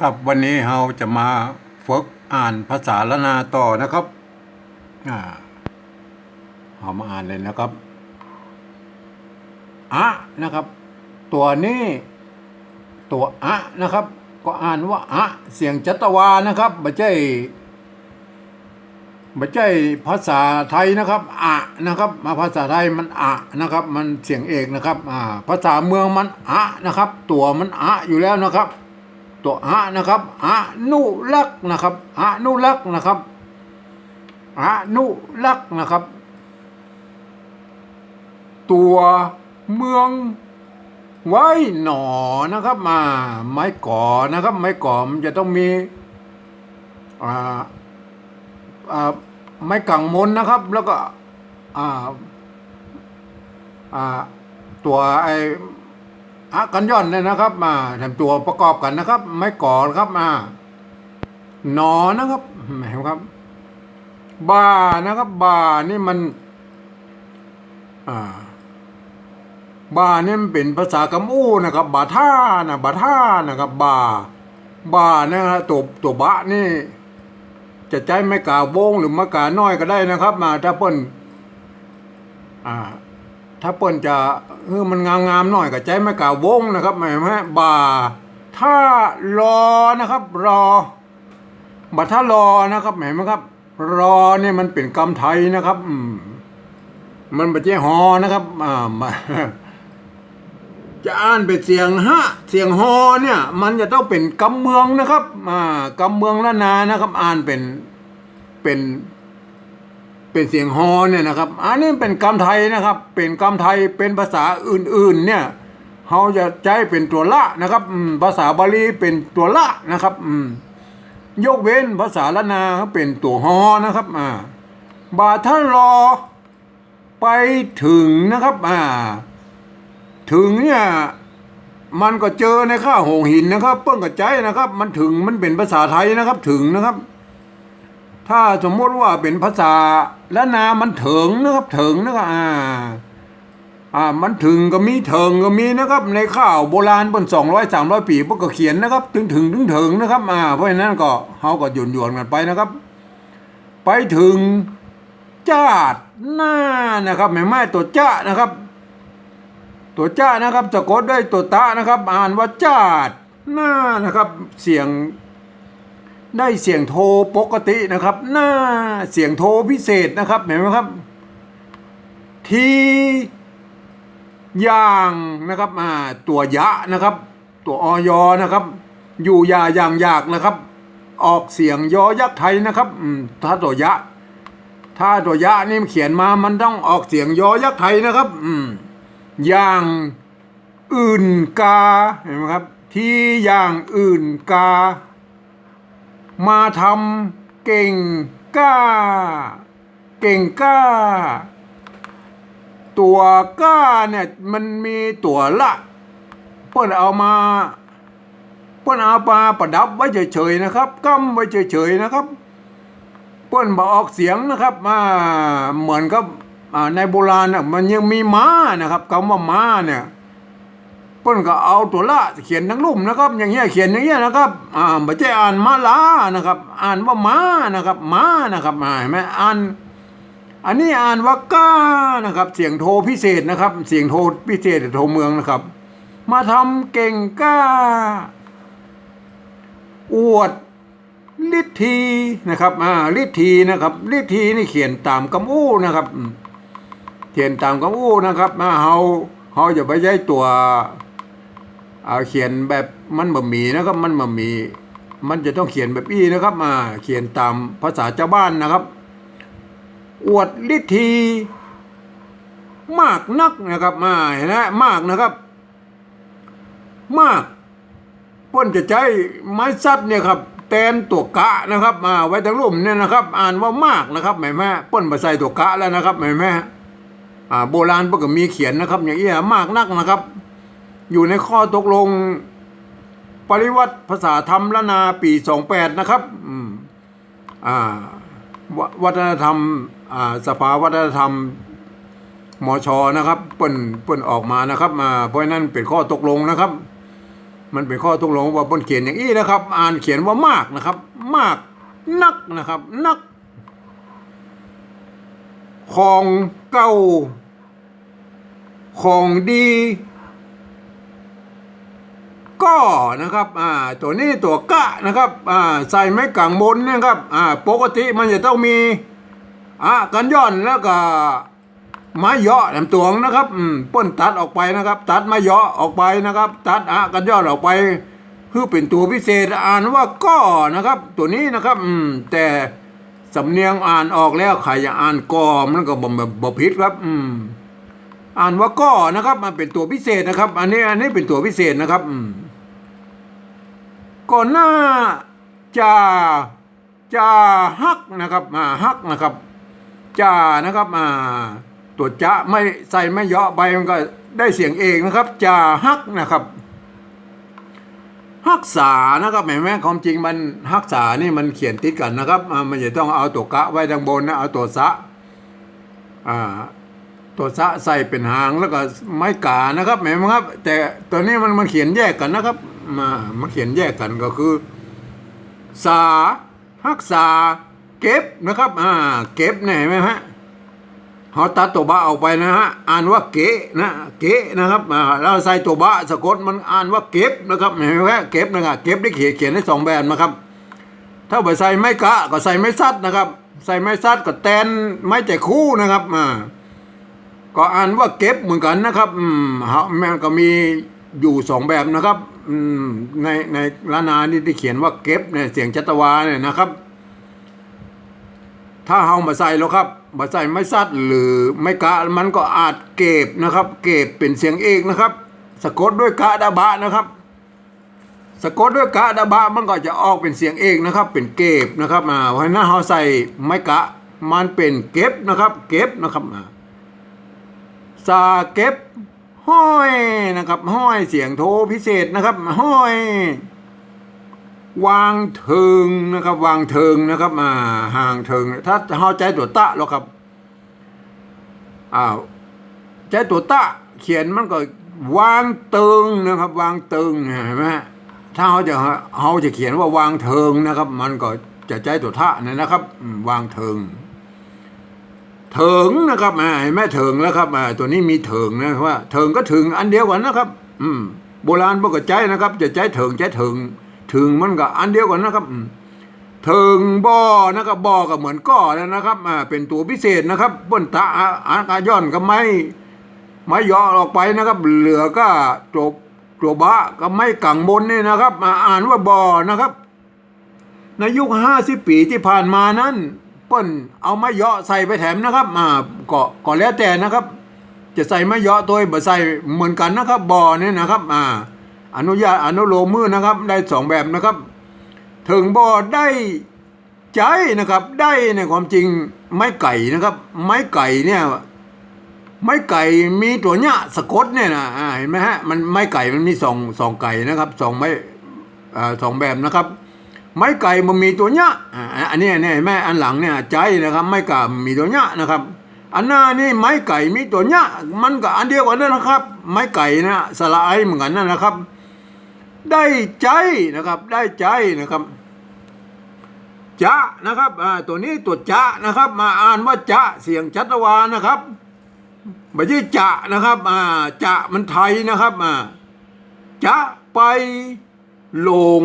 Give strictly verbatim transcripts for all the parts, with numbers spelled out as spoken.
ครับ วันนี้เฮาจะมาฝึกอ่านภาษาล้านนาต่อนะครับ อ่า เฮามาอ่านเลยนะครับ อะ นะครับ ตั๋วนี้ ตั๋วอะ นะครับ ก็อ่านว่าอะ เสียงจัตวานะครับ บ่ใจ้ บ่ใจ้ภาษาไทยนะครับ อะ นะครับ มาภาษาไทยมันอะ นะครับ มันเสียงเอกนะครับ อ่า ภาษาเมืองมันอะ นะครับ ตั๋วมันอะอยู่แล้วนะครับ ตั๋วอะ นะครับ อนุรักษ์นะครับ อนุรักษ์นะครับ อนุรักษ์นะครับ ตั๋วเมืองไว้หนอนะครับ อ่า ไม้ก๋อนะครับ ไม้ก๋อมันจะต้องมี อ่า อ่า ไม้กังมนนะครับ แล้วก็ อ่า อ่า ตั๋วไอ้ อะ กันย่อนเนี่ยนะครับ อ่า แถมตั๋วประกอบกั๋นนะครับ ไม้ก๋อนะครับ อ่า หนอนะครับ เห็นไหมครับ บ่านะครับ บ่านี่มัน อ่า บ่านี่มันเป๋นภาษากำอู้นะครับ บ่าถ้านะ บ่าถ้านะครับ บ่า บ่านะฮะ ตั๋ว ตั๋วบะนี่ จะใจ๊ไม้ก๋าวงหรือไม้ก๋าน้อยก็ได้นะครับ มา ถ้าเปิ้น อ่า ถ้าเปิ้นจะหื้อมันงามๆ หน่อยก็ใจ๊ไม้ก๋าวงนะครับ เห็นไหมฮะ บ่า ถ้า รอ นะครับ รอ บ่าถ้ารอนะครับ เห็นไหมครับ รอนี่มันเป๋นกำไทยนะครับ อืม มันบ่ใจ้ฮอนะครับ อ่า มา จะอ่านเป๋นเสียงฮะ เสียงฮอเนี่ย มันจะต้องเป๋นกำเมืองนะครับ อ่า กำเมืองล้านนานะครับ อ่านเป๋น เป๋น เป๋นเสียงฮอเนี่ยนะครับ อันนี้เป๋นกำไทยนะครับ เป๋นกำไทย เป๋นภาษาอื่นๆ เนี่ย เฮาจะใจ๊เป๋นตั๋วละนะครับ อืม ภาษาบาลีเป๋นตั๋วละนะครับ อืม ยกเว้นภาษาล้านนาเป๋นตั๋วฮอนะครับ อ่า บ่าถ้ารอ ไปเถิงนะครับ อ่า เถิงเนี่ย มันก็เจอในค่าโหงหินนะครับ เปิ้นก็ใจ๊นะครับ มันเถิง มันเป๋นภาษาไทยนะครับ เถิงนะครับ ถ้าสมมุติว่าเป๋นภาษาล้านนามันเถิงนะครับ เถิงนะครับ อ่า อ่า มันเถิงก็มี เถิงก็มีนะครับ ในค่าวโบราณเปิ้นสองร้อยสามร้อยปี๋ เปิ้นก็เขียนนะครับ เถิงเถิง เถิงเถิงนะครับ อ่า เพราะฉะนั้นก็ เฮาก็หยวนๆ กั๋นไปนะครับ ไปเถิง จาดหน้านะครับ เห็นไหม ตั๋วจะนะครับ ตั๋วจะนะครับ สะกดด้วยตั๋วตะนะครับ อ่านว่าจาดหน้านะครับ เสียง ได้เสียงโทปกตินะครับ หน้า เสียงโทพิเศษนะครับ เห็นไหมครับ ที อย่างนะครับ อ่า ตั๋วยะนะครับ ตั๋ว อยอ นะครับ อยู่อย่า อย่าง อยากนะครับ ออกเสียงยอยักษ์ไทยนะครับ อืม ถ้าตั๋วยะ ถ้าตั๋วยะนี่เขียนมา มันต้องออกเสียงยอยักษ์ไทยนะครับ อืม อย่างอื่นกา เห็นไหมครับ ทีอย่างอื่นกา มาทำเก่งกล้า เก่งกล้า ตั๋วกล้าเนี่ย มันมีตั๋วละ เปิ้นเอามา เปิ้นเอามาประดับไว้เฉยๆ นะครับ ก๊ำไว้เฉยๆ นะครับ เปิ้นบ่ออกเสียงนะครับ อ่า เหมือนกับ อ่า ในโบราณน่ะ มันยังมีม้านะครับ กำว่าม้าเนี่ย เปิ้นก็เอาตั๋วละเขียนตังลุ่มนะครับ อย่างเงี้ย เขียนอย่างเงี้ยนะครับ อ่า บ่ใจ้อ่านม้าลานะครับ อ่านว่าม้านะครับ ม้านะครับ อ่า เห็นไหม อ่าน อันนี้อ่านว่ากล้านะครับ เสียงโทพิเศษนะครับ เสียงโทพิเศษ โทเมืองนะครับ มาทำเก่งกล้า อวดฤทธีนะครับ อ่า ฤทธีนะครับ ฤทธีนี่เขียนต๋ามกำอู้นะครับ อืม เขียนต๋ามกำอู้นะครับ อ่า เฮา เฮาอย่าไปใจ๊ตั๋ว อ่า เขียนแบบมันบ่มีนะครับ มันบ่มี มันจะต้องเขียนแบบอี้นะครับ อ่า เขียนต๋ามภาษาจาวบ้านนะครับ อวดฤทธี มากนักนะครับ อ่า เห็นไหม มากนะครับ มาก เปิ้นจะใจ๊ไม้สัตว์เนี่ยครับ แตนตั๋วกะนะครับ อ่า ไว้ตังลุ่มเนี่ยนะครับ อ่านว่ามากนะครับ เห็นไหม เปิ้นบ่ใส่ตั๋วกะแล้วนะครับ เห็นไหม อ่า โบราณเปิ้นก็มีเขียนนะครับ อย่างอี้ มากนักนะครับ อยู่ในข้อตกลงปริวัติภาษาธรรมล้านนาปี๋สองแปดนะครับ อืม อ่า วะ วัฒนธรรม อ่า สภาวัฒนธรรม มช นะครับ เปิ้น เปิ้นออกมานะครับ อ่า เพราะฉะนั้นเป๋นข้อตกลงนะครับ มันเป๋นข้อตกลงว่าเปิ้นเขียนอย่างอี้นะครับ อ่านเขียนว่ามากนะครับ มากนักนะครับ นัก ของเก่า ของดี ก็นะครับ อ่า ตั๋วนี้ตั๋วกะนะครับ อ่า ใส่ไม้ก๋างบนนะครับ อ่า ปกติมันจะต้องมี อะ กัญญอน แล้วก็ ไม้เยาะแหลมต๋วงนะครับ อืม เปิ้นตัดออกไปนะครับ ตัดไม้เยาะออกไปนะครับ ตัดอะ กัญญอน ออกไป คือเป๋นตั๋วพิเศษ อ่านว่าก็นะครับ ตั๋วนี้นะครับ อืม แต่สำเนียงอ่านออกแล้ว ใผจะอ่านก่อ มันก็บ่ บ่ บ่ผิดครับ อืม อ่านว่าก็นะครับ มันเป๋นตั๋วพิเศษนะครับ อันนี้ อันนี้เป๋นตั๋วพิเศษนะครับ อืม ก็น่าจะ จะฮักนะครับ อ่า ฮักนะครับ จะนะครับ อ่า ตั๋วจะไม่ใส่ไม้เยาะไป มันก็ได้เสียงเอกนะครับ จะฮักนะครับ ฮักษานะครับ หันก่อ ความจริงมันฮักษานี่มันเขียนติดกั๋นนะครับ อ่า มันจะต้องเอาตั๋วกะไว้ตังบนนะ เอาตั๋วสะ อ่า ตั๋วสะใส่เป๋นหาง แล้วก็ไม้ก๋านะครับ หันก่อครับ แต่ตั๋วนี้มัน มันเขียนแยกกั๋นนะครับ มา มันเขียนแยกกั๋นก็คือ สา ฮักษา เก็บนะครับ อ่า เก็บเนี่ย หันก่อฮะ เฮาตัดตั๋วบะออกไปนะฮะ อ่านว่าเกะนะ เกะนะครับ อ่า แล้วใส่ตั๋วบะสะกด มันอ่านว่าเก็บนะครับ หันก่อฮะ เก็บนะครับ เก็บนี่เขียน เขียนได้สองแบบนะครับ ถ้าบ่ใส่ไม้กะก็ใส่ไม้สัดนะครับ ใส่ไม้สัดก็แตนไม้แจคู่นะครับ อ่า ก็อ่านว่าเก็บเหมือนกั๋นนะครับ อืม ฮะ มันก็มีอยู่สองแบบนะครับ อืม ใน ในล้านนานี่ตี้เขียนว่าเก็บเนี่ย เสียงจัตวาเนี่ยนะครับ ถ้าเฮาบ่ใส่แล้วครับ บ่ใส่ไม้สัดหรือไม้กะ มันก็อาจเก็บนะครับ เก็บเป๋นเสียงเอกนะครับ สะกดด้วยกะดาบะนะครับ สะกดด้วยกะดาบะ มันก็จะออกเป๋นเสียงเอกนะครับ เป๋นเก็บนะครับ อ่า เพราะฉะนั้นเฮาใส่ไม้กะ มันเป๋นเก็บนะครับ เก็บนะครับ อ่า สาเก็บ ฮ้อยนะครับ ฮ้อย เสียงโทพิเศษนะครับ ฮ้อย วางเถิงนะครับ วางเถิงนะครับ อ่า ห่างเถิง ถ้าเฮาใจ๊ตั๋วตะแล้วครับ อ้าว ใจ๊ตั๋วตะเขียนมันก็วางเติงนะครับ วางเติง หันก่อฮะ ถ้าเฮาจะ เฮาจะเขียนว่าวางเถิงนะครับ มันก็จะใจ๊ตั๋วทะเนี่ยนะครับ อืม วางเถิง เถิงนะครับ อ่า หันก่อ เถิงแล้วครับ อ่า ตั๋วนี้มีเถิงนะครับ เถิงกับถึงอันเดียวกั๋นนะครับ อืม โบราณเปิ้นก็ใจ๊นะครับ จะใจ๊เถิง ใจ๊เถิง ถึงมันก็อันเดียวกั๋นนะครับ อืม เถิงบ่อนะครับ บ่อก็เหมือนก่อแล้วนะครับ อ่า เป๋นตั๋วพิเศษนะครับ เปิ้นตะอะ อะ กัญญอนกับไม้ ไม้เยาะออกไปนะครับ เหลือก็ตั๋ว ตั๋วบะกับไม้ก๋างบนนี่นะครับ อ่า อ่านว่าบ่อนะครับ ในยุคห้าสิบปี๋ตี้ผ่านมานั้น เปิ้นเอาไม้เยาะใส่ไปแถมนะครับ อ่า ก็ ก็แล้วแต่นะครับ จะใส่ไม้เยาะตวยบ่ใส่เหมือนกั๋นนะครับ บ่อนี่นะครับ อ่า อนุญาต อนุโลมหื้อนะครับ ได้สองแบบนะครับ เถิงบ่อได้ใจ๊นะครับ ได้ในความจริงไม้ไก๋นะครับ ไม้ไก๋เนี่ย ไม้ไก๋มีตั๋วเนี้ยสะกดเนี่ยนะ อ่า หันก่อฮะ มัน ไม้ไก๋มันมีสอง สองไก๋นะครับ สองไม้ อ่า สองแบบนะครับ ไม้ไก๋มันมีตั๋วเนี้ย อ่า อันนี้ อันนี้หันก่อ อันหลังเนี่ยใจ๊นะครับ ไม้ก๋ามีตั๋วเนี้ยนะครับ อันหน้านี่ไม้ไก๋มีตั๋วเนี้ย มันก็อันเดียวกั๋นนั่นนะครับ ไม้ไก๋นะ สระไอเหมือนกั๋นนั่นนะครับ ได้ใจ๊นะครับ ได้ใจ๊นะครับ จะนะครับ อ่า ตั๋วนี้ตั๋วจะนะครับ มาอ่านว่าจะ เสียงจัตวานะครับ บ่ใจ้จะนะครับ อ่า จะมันไทยนะครับ อ่า จะไปหลง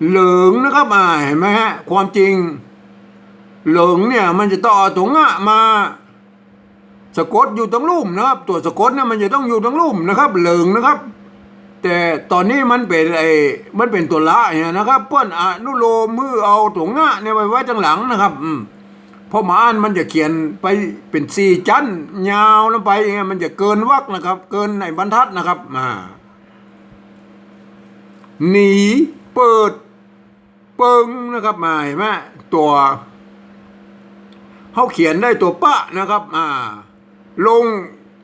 เหลิงนะครับ อ่า หันก่อฮะ ความจริง เหลิงเนี่ยมันจะต้องเอาตั๋วงะมา สะกดอยู่ตังลุ่มนะครับ ตั๋วสะกดเนี่ยมันจะต้องอยู่ตังลุ่มนะครับ เหลิงนะครับ แต่ต๋อนนี้มันเป๋นไอ้ มันเป๋นตั๋วละเนี่ยนะครับ เปิ้นอนุโลมหื้อเอาตั๋วงะเนี่ยไว้ ไว้ตังหลังนะครับ อืม เพราะบ่อั้นมันจะเขียนไปเป๋นสี่จั๊น ยาวลงไปเนี่ย มันจะเกินวรรคนะครับ เกินในบรรทัดนะครับ อ่า หนี เปิด เปิงนะครับ อ่า หันก่อ ตั๋ว เฮาเขียนได้ตั๋วปะนะครับ อ่า ลง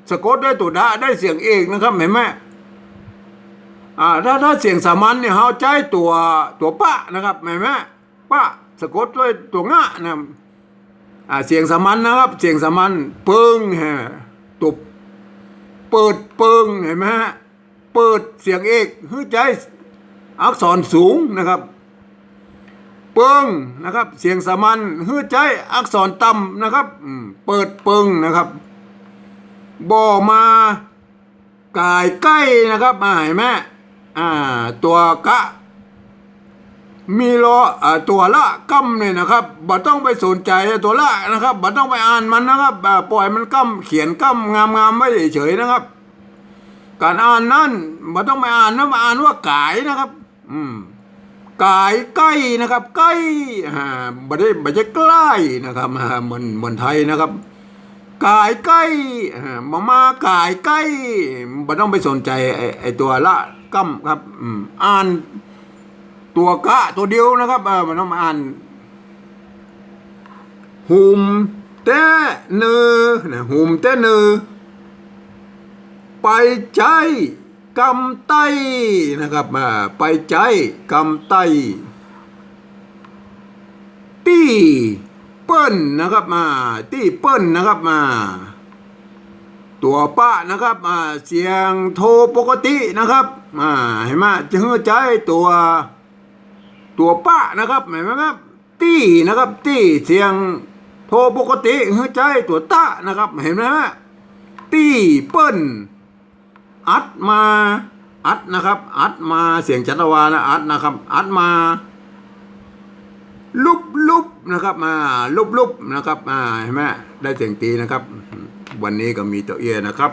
สะกดด้วยตั๋วดะ ได้เสียงเอกนะครับ หันก่อ อ่า ถ้า ถ้าเสียงสามัญเนี่ย เฮาใจ๊ตั๋ว ตั๋วปะนะครับ หันก่อ ปะ สะกดด้วยตั๋วงะนะ อ่า เสียงสามัญนะครับ เสียงสามัญ เปิง ฮะ ตั๋ว เปิดเปิง หันก่อ เปิดเสียงเอกหื้อใจ๊อักษรสูงนะครับ เปิงนะครับ เสียงสามัญหื้อใจ๊อักษรต่ำนะครับ อืม เปิดเปิงนะครับ บ่มาก๋ายใก้นะครับ อ่า หันก่อ อ่า ตั๋วกะ มีลอ อ่า ตั๋วละก้ำเนี่ยนะครับ บ่ต้องไปสนใจ๋ตั๋วละนะครับ บ่ต้องไปอ่านมันนะครับ อ่า ปล่อยมันก้ำ เขียนก้ำงามๆ ไว้เฉยๆ นะครับ ก๋านอ่านนั้นบ่ต้องไปอ่านนะ มาอ่านว่าก๋ายนะครับ อืม ก๋ายใก้นะครับ ใก้ อ่า บ่ได้ บ่ใจ้ใกล้นะครับ อ่า เหมือน เหมือนไทยนะครับ ก๋ายใก้ อ่า บ่มาก๋ายใก้ บ่ต้องไปสนใจ๋ไอ้ ไอ้ตั๋วละก้ำครับ อืม อ่านตั๋วกะตั๋วเดียวนะครับ เออ บ่ต้องมาอ่าน หุมแต๊เนอ นะ หุมแต๊เนอ ไปใจ๊กำใต้นะครับ อ่า ไปใจ๊กำใต้ ตี้เปิ้นนะครับ อ่า ตี้เปิ้นนะครับ อ่า ตั๋วปะนะครับ อ่า เสียงโทปกตินะครับ อ่า หันก่อ จะหื้อใจ๊ตั๋ว ตั๋วปะนะครับ หันก่อครับ ตี้นะครับ ตี้ เสียงโทปกติ หื้อใจ๊ตั๋วตะนะครับ หันก่อครับ ตี้เปิ้น อัดมา อัดนะครับ อัดมา เสียงชัตวานะ อัดนะครับ อัดมา ลุบลุบนะครับ อ่า ลุบลุบนะครับ อ่า หันก่อ ได้เสียงตี๋นะครับ วันนี้ก็มีเต้าเอี้ยนะครับ